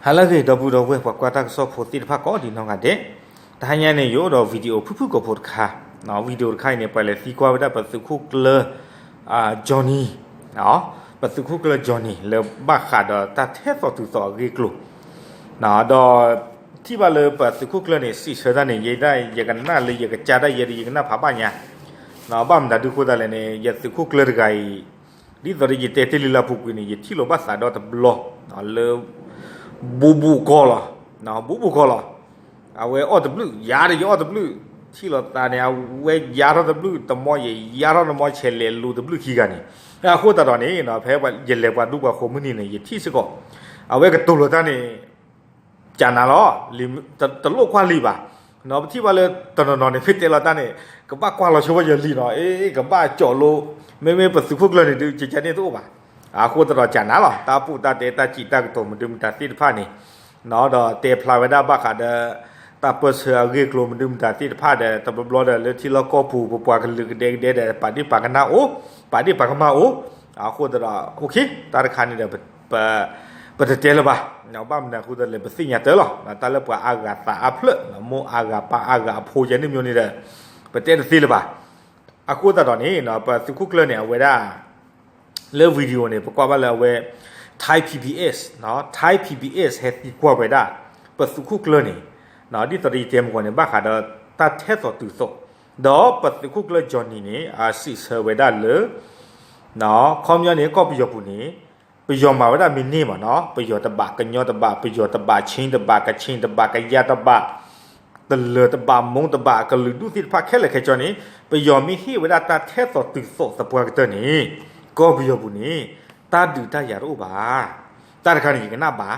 ဟါလၢအဂ့ၤ ဒီပုၢ်ဒီဝဲၢ် ပှၤကွၢ်တၢ်ကစီၣ်ဖိသ့ၣ်တဖၣ်ကိးဒံးနီၢ်ဂၤဒဲး, တဟါညါန့ၣ် ယအိၣ်ဒီး video ဖုၣ်ဖုၣ်ကိာ်ဖိတခါ, video တခါအံၤန့ၣ် ပှၤလဲၤသံကွၢ်ဝဲဒၣ်ပသုးခိၣ်ကျၢၢ် Johnny, ပသုးခိၣ်ကျၢၢ် Johnny လၢဘၣ်ဃးဒီးတၢ်ထဲသိးတုၤသိးအဂ့ၢ်အကျိၤ, ဒီးထံၣ်ဘၣ်လၢပသုးခိၣ်ကျၢၢ်န့ၣ် စံးဆၢတၢ်န့ၣ် ယဲဒၣ်ယကနၣ်လၢယကစၢ်ဒၣ်ယဲဒီး ယကနၣ်ဖးဘၣ်ညါ, ဘၣ်မနုၤဒုးအဃိသတးလဲၣ်န့ၣ် ယသုးခိၣ်ကျၢၢ်တဂၤအံၤ ဒ်သိးဒီးယတဲတ့ၢ်လံလၢအပူၤကွံာ်န့ၣ် ယထံၣ်လိာ်ဘၣ်သးဒီတဘျီ လၢ ဘူးဘူးကီၢ်လီၤ, ဘူးဘူးကီၢ်လီၤ, အဝဲအီၣ်တဘျုး ယၤဒီးယအီၣ်တဘျုး, ထံၣ်လိာ်သးန့ၣ် အဝဲယၤထီၣ်တဘျုး တမီယဲ ယၤထီၣ်တမီ ဆဲးလဲၤလူၤတဘျုးခံဂၤန့ၣ်, အဃိသတးဒီးန့ၣ် ဖဲယလဲၤပှၤဒူပှၤဃိၤမုၢ်နံၤန့ၣ် ယထံၣ်စ့ၢ်ကီး အဝဲကတိၤလိာ်တၢ်န့ၣ် ကနၤလီၤ, တလိၣ်ကွၢ်လံာ်ဘၣ်, ပထံၣ်ဘၣ်လၢတနီၤနီၤန့ၣ် မ့ၢ်တဲလီၤတၢ်န့ၣ် ကဘၣ်ကွၢ်လီၤဆိဝဲယလံာ်နီၤ, အ့ ကဘၣ်ကၠီးလိ, မ့မ့ၢ်ပသုးခိၣ်ကျၢၢ်န့ၣ်ဒုး ကကန့ၣ်တအိၣ်ဘၣ်, အဃိသတးဒီးကနၤလီၤ တၢ်ပူၣ်တၢ်တဲတၢ်စံးတၢ်ကတိၤမနုၤမတၤသ့ၣ်တဖၣ်န့ၣ်, ဒီးတဲဖျါဝဲဒၣ်ဘၣ်ဃးဒီး တၢ်ပၢၢ်ဆၢအဂ့ၢ်အကျိၤမနုၤမတၤသ့ၣ်တဖၣ်ဒီး တဘျီဘျီဒီးလၢထံလီၢ်ကီၢ်ပူၤ ပပှၤကလုာ်ကဒဲကဒဲဒီး ပာ်ဒ့ၣ်ပာ်ကနၣ်အိၣ်, ပာ်ဒ့ၣ်ပာ်ကမၣ်အိၣ်, အဃိသတးဒီး တၢ်တခါန့ၣ်ဒီး ပတတဲလၢၤဘၣ်, ဘၣ်မနုၤအဃိသတးလဲၣ် ပသ့ၣ်ညါတၢ်လီၤ, တၢ်လၢပှၤအါဂၤသးအါဖျၢၣ် မိၢ်အါဂၤပၢ်အါဂၤအဖိယဲန့ၣ်မ့ၢ်န့ၣ်ဒီး ပတဲတသ့လၢၤဘၣ်, အဃိသတးဒီးန့ၣ် ပသုးခိၣ်ကျၢၢ်န့ၣ် အဝဲဒၣ် လၢ video န့ၣ် ပကွၢ်ဘၣ်လၢအဝဲ Thai PBS, Thai PBS ဟဲသံကွၢ်ဝဲဒၣ် ပသုးခိၣ်ကျၢၢ်န့ၣ်, ဒ်သိးဒီးယတဲမုၢ်ဂီၤန့ၣ် ဘၣ်ဃးဒီးတၢ်ထဲသိးတုၤသိး, ဒီးပသုးခိၣ်ကျၢၢ် Johnny န့ၣ် အစံးဆၢဝဲဒၣ်လၢ ခီပညီန့ၣ် ကီၢ်ပယီၤပူၤန့ၣ် ပယီၤမၤဝဲဒၣ်မ့ၢ်န့ၢ်မးနီၤ, ပယီၤတဘး ကညီတဘး ပယီၤတဘး ခ့တဘး ကခ့တဘး ကယၤတဘး တလၢၤတဘး မိၢ်တဘး ကလုာ်ဒူၣ်သ့ၣ်တဖၣ်ခဲလၢာ်ခဲဆ့န့ၣ် ပယီၤမ့ၢ်ဟ့ၣ်ဝဲဒၣ်တၢ်ထဲသိးတုၤသိးသပှၢ်ကတၢၢ်န့ၣ် ကီၢ်ပယီၤပူၤန့ၣ် တၢ်ဒုးတၢ်ယၤတအိၣ်ဘၣ်, တၢ်တခါန့ၣ် ယကနၣ်ဘၣ်,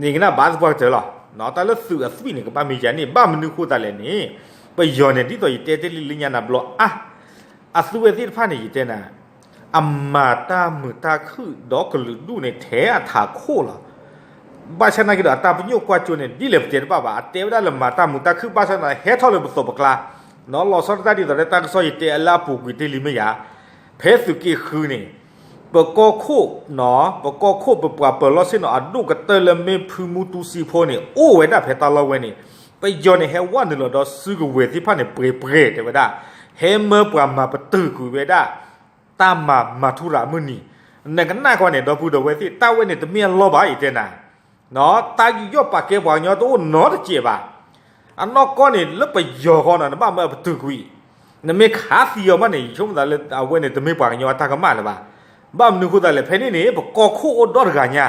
ယကနၣ်ဘၣ်သပှၢ်ကတၢၢ်လီၤ, တၢ်လၢသုးအသွံၣ်န့ၣ် ကဘၣ်မ့ၢ်ယၤန့ၣ် ဘၣ်မနုၤအဃိသတးလဲၣ်န့ၣ် ပယီၤန့ၣ် ဒ်သိးယတဲတ့ၢ်လံလၢညါနၤဘျီအါ အသုဝဲသ့ၣ်တဖၣ်န့ၣ် ယတဲနၤ အမၤတၢ်မုာ်တၢ်ခုၣ်ဒီးကလုာ်ဒူၣ်န့ၣ် ထဲအထးခိၣ်လီၤ. ဘၣ်ဆၣ်နာ်က့ဒီး အတၢ်ပညိၣ်ကွၢ်ကၠိန့ၣ် ဒ်လဲၣ်ပတဲတဘၣ်ဘၣ်, အတဲဝဲဒၣ်လၢမၤတၢ်မုာ်တၢ်ခုၣ် ဘၣ်ဆၣ်နာ်က့ ဟဲထီၣ်လၢပသိးပကျါ, နီၢ်လီၤဆီဒၣ်တၢ်ဒ်သိးလၢတၢ်ကစီၣ်ယတဲအလၢအပူၤကွံာ်တ့ၢ်လံမ့ၢ်ယၤ, ဖဲသုးက့ဃုန့ၣ် ပကီၢ်ခိၣ်, ပကီၢ်ခိၣ်ပပှၤပၢၤလီၢ်ဆ့ၣ်နီၤ အဒိၣ်ကတၢၢ်လၢမ့ၢ်ဖုမူတူစံဖိန့ၣ် အိၣ်ဝဲဒၣ်ဖဲတၢ်လီၢ်ဝဲန့ၣ်, ပယီၤန့ၣ် ဟဲဝဲနုာ်လီၤဒီးစုကဝဲၤသ့ၣ်တဖၣ်န့ၣ် ပှဲၤပှဲၤတဲဝဲဒၣ်, ဟဲမၢပှၤမၤပတုာ်ကွံာ်ဝဲဒၣ် တၢ်မၤမၤထူရၤအမုၢ်နံၤ, နကနၣ်ကွၢ်န့ၣ် ဒီပုၢ်ဒီဝဲၢ်သ့ၣ် တၢ်ဝဲန့ၣ်တမ့ၢ်အလီၢ်ဘၣ် ယတဲနၤ, တၢ်ယူးယီၣ်ပာ်ကဲပှၤကညီတအိၣ်နီတစဲးဘၣ်. အနီၢ်ကီၢ်န့ၣ် လၢပယီၤဃီနီၤ နဘၣ်မၢအပတုာ်ကွံာ်, နမ့ၢ်ခးသံအီၤမးန့ၣ် ယဆိကမိၣ်သးလၢအဝဲန့ၣ် တမ့ၢ်ပှၤကညီအတၢ်ကမၣ်လၢၤဘၣ်. ဘၣ်မနုၤအဃိသတးလဲၣ် ဖဲန့ၣ်န့ၣ် ပကီၢ်ခိၣ်အိၣ်ဒီတဂၤညါ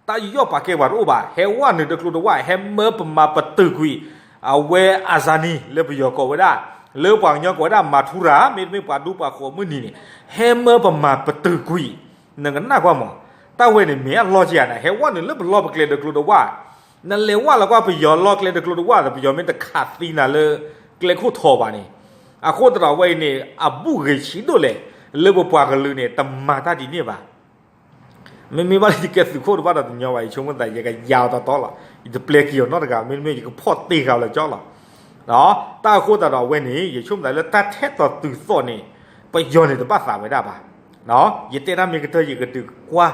တၢ်ယူးယီၣ်ပာ်ကဲပှၤတအိၣ်ဘၣ်, ဟဲဝဲနုာ်တကျိၤတဝၣ် ဟဲမၢပမၤပတုာ်ကွံာ်, အဝဲအစၤနံၤ လၢပယီၤကိးဝဲဒၣ်, လၢပှၤကညီကိးဝဲဒၣ် မၤထူရၤ မ့တမ့ၢ်ပှၤဒူပှၤဃိးမုၢ်နံၤန့ၣ်, ဟဲမၢပမၤပတုာ်ကွံာ်, နကနၣ်ကွၢ်မး, တၢ်ဝဲန့ၣ်မ့ၢ်အလီၢ်ကယၤနၤ ဟဲဝဲနုာ်လၢပလီၢ်ပကျဲတကျိၤတဝၣ်, နလဲၤဝဲလီၤကွၢ်ပယီၤလီၢ်ကျဲတကျိၤတဝၣ်ဒီး ပယီၤမ့ၢ်တခးသံနၤလၢ ကျဲခိၣ်ထီးဘၣ်န့ၣ်, အဃိသတးဒီးဝဲအံၤန့ၣ် အဘူးဂ့ၤဆံးဒိၣ်လဲၣ်, လၢပပှၤကလုာ်န့ၣ် တမၤတၢ်ဒ်န့ၣ်ဘၣ် မ့မ့ၢ်ဘၣ်လၢယကဲသုးခိၣ်တဘၣ်ဒီးတညီဘၣ် ယဆိကမိၣ်သး ယကယၤအီၤတီတီလီၤ. ယတပျဲက့ၤအီၤနီတဂၤ မ့တမ့ၢ် ယကဖီၣ်တ့ၢ်ဃာ်အီၤလၢကၠီလီၤ. တၢ်အဃိသတးဒီးအဝဲန့ၣ် ယဆိကမိၣ်သးလၢတၢ်ထဲသိးတုၤသိးန့ၣ် ပယီၤန့ၣ်တဘၣ်သးဝဲဒၣ်ဘၣ်. ယတဲတၢ်မ့ၢ်ကတၢၢ် ယကဒုးကွၢ်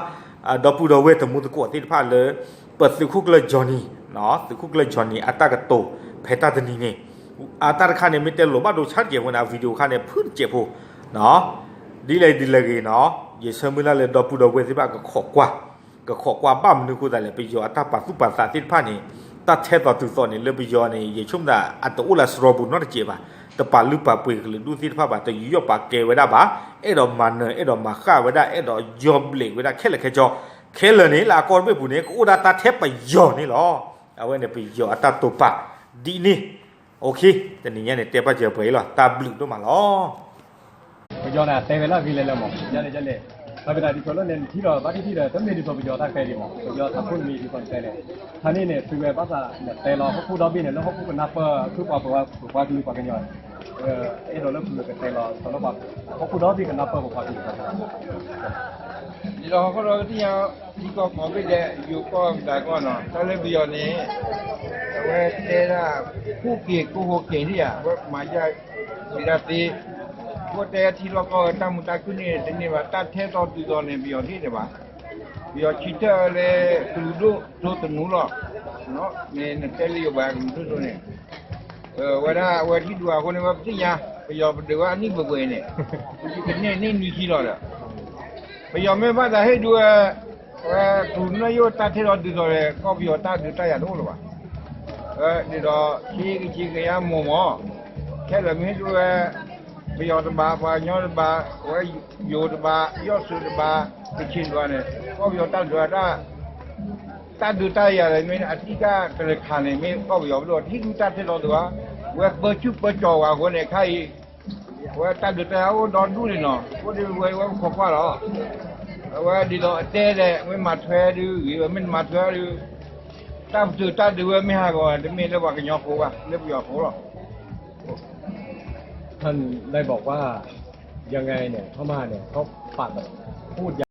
ဒီပုၢ်ဒီဝဲၢ်တမူသကိးသ့ၣ်တဖၣ်လၢ ပသုးခိၣ်ကျၢၢ် Johnny, သုးခိၣ်ကျၢၢ် Johnny အတၢ်ကတိၤ ဖဲတၢ်တနံၤန့ၣ် အတၢ်တခါန့ၣ် မ့ၢ်တဲလိာ်ဘၣ်ဒိဆါတစဲးဖိန့ၣ် အ video ခါန့ၣ် ဖုၣ်တစဲးဖိ ဒ်လဲၣ်ဒ်လဲၣ်ဂ့ၤနီၤ, ယဆၢမုၢ်လၢ်လၢဒီပုၢ်ဒီဝဲၢ်သ့ၣ်တဖၣ်ကခိးကွၢ်, ကခိးကွၢ်ဘၣ်မနုၤအဃိသတးလဲၣ် ပယီၤအတၢ်ပာ်သူၣ်ပာ်သးသ့ၣ်တဖၣ်န့ၣ်, တၢ်ထဲသိးတုၤသိးန့ၣ် လၢပယီၤန့ၣ် ယဆိကမိၣ်သး အတအိၣ်လၢစရီပူၤနီတစဲးဘၣ်, တပာ်လုၢ်ပာ်ပှ့ၤကလုာ်ဒူၣ်သ့ၣ်တဖၣ်ဘၣ်, တယူးယီၣ်ပာ်ကဲဝဲဒၣ်ဘၣ်, အဲၣ်ဒိးမၤနၢၤ အဲၣ်ဒိးမၤဃၣ်ဝဲဒၣ် အဲၣ်ဒိးယီၢ်ဘျဲးဝဲဒၣ်ခဲလၢာ်ခဲဆ့, ခဲလၢာ်န့ၣ် လၢအကီၢ်တဘ့ၣ်ပူၤန့ၣ် ကအိၣ်ဒၣ်တၢ်ထဲပယီၤန့ၣ်လီၤ. အဝဲန့ၣ်ပယီၤအတၢ်တိာ်ပာ်ဒ်န့ၣ် တနံၤညါန့ၣ် တဲပာ်စၢၤပှဲၤအံၤလီၤ. တၢ်ဘျုးဒိၣ်မးလီၤ. ပယီၤန့ၣ် အတဲဝဲလၢအဂ့ၤလဲၣ်လဲၣ်မး, ယၤန့ၣ်ယၤလဲၣ်, ဘၣ်ကဒါဒ်သိးလၢန့ၣ် နထံၣ်ဒီး ဘၣ်ဒ်ထံၣ်ဒီး တမ့ၢ်ဒ်သိးပယီၤတၢ်ခဲဒံးမး, ပယီၤထးခိၣ်တမံၤဒ်သိးနတဲလဲၣ်, ခါန့ၣ်န့ၣ် သုဝဲဘၣ်သးနတဲလီၤ ဟီၣ်ခိၣ်ဒီဘ့ၣ်န့ၣ် လၢဟီၣ်ခိၣ်ကနၢ်ပၢၢ် ခုပှၤပှၤကလုာ်ပှၤကညီန့ၣ်, အဲၣ်ဒိးလၢပကတဲလီၤ သးလၢပှၤ ဟီၣ်ခိၣ်ဒီဘ့ၣ်ကနၢ်ပၢၢ်ပပှၤကလုာ်ပှၤကညီ ဒ်သိးဟီၣ်ခိၣ်ဒီဘ့ၣ်သ့ၣ်ညါ ထံကီၢ်ကိးဘ့ၣ်ဒဲး ယိၤကီၢ်ကဒါကီၢ်နီၤ တၢ်လၢပယီၤန့ၣ် အဝဲတဲဒၣ် ဟူးက့ၤကိးဟူးက့ၤဒံးဧါ အဝဲမၤယၢ်ဝဲဒၣ်သ့, အဃိတဲထံလီၢ်ကီၢ်ဝဲတၢ်မုာ်တၢ်ခုၣ်န့ၣ် တန့ၢ်ဘၣ် တၢ်ထဲသိးတုၤသိးန့ၣ် ပယီၤဟ့ၣ်န့ၣ်ဘၣ်. ပယီၤဆၢထၢၣ်လၢ ကလုာ်ဒိၣ်ထူသနူလီၤ. မ့ၢ်နတဲလၢယိၤဘၣ်ကလုာ်ဒိၣ်ထူန့ၣ်, ဝဲဒၣ်အဝဲထံၣ်ဒုးအဃိန့ၣ် ဝဲပသ့ၣ်ညါ ပယီၤပဒုးဝဲအနံၣ်ပှဲၤပှဲၤန့ၣ်, ကန့ၢ်နံၣ်နွံဆံလီၤဒီး ပယီၤမ့ၢ်ဘၣ်သးဟ့ၣ်ဒုးဝဲ, ဝဲကလုာ်နၢ်ယိၣ်တၢ်ထဲလီၤဒုးသီးဒီး ကီၢ်ပယီၤတၢ်ဒုးတၢ်ယၤတအိၣ်လၢၤဘၣ်. ဒ်သိး ဆ့ကဆ့ကညါမိၢ်မၢ်, ခဲလၢာ်မ့ၢ်ဟ့ၣ်ဒုးဝဲ ပယီၤတဘး, ပှၤကညီတဘး, ဝဲယိၤတဘး, ယီၢ်စၢၤတဘး, ကဆ့ၣ်တဘးန့ၣ် ကီၢ်ပယီၤတၢ်ဒုးတၢ် တၢ်ဒုးတၢ်ယၤလၢမ့ၢ်အတံၢ်ကၢ်တရခါန့ၣ် မ့ၢ်ကီၢ်ပယီၤပဒိၣ် တဟ့ၣ်ဒုးတၢ်ထဲလီၤဒုးဘၣ်. ဝဲပၢဆူၣ်ပၢကၠီၤဝဲအဃိန့ၣ် ခဲအံၤ အဝဲတၢ်ဒုးတၢ်ယၤအိၣ်ဒီဒူၣ်န့ၣ်နီၤ, အိၣ်ဒ်ဝဲဝဲပခိးကွၢ်လီၤ. အဝဲဒ်သိးအတဲလဲၣ် မ့ၢ်မၤထွဲဒုးဂ့ၤဝဲ မ့ၢ်တမၤထွဲဒုး တၢ်ပတုာ်တၢ်ဒုးဝဲမ့ၢ်ဟးဂီၤ တမ့ၢ်လၢပှၤကညီဖိဘၣ် လၢပယီၤဖိလီၤ. ท่านได้บอกว่ายังไงเนี่ยพม่าเนี่ยเขาปะพูด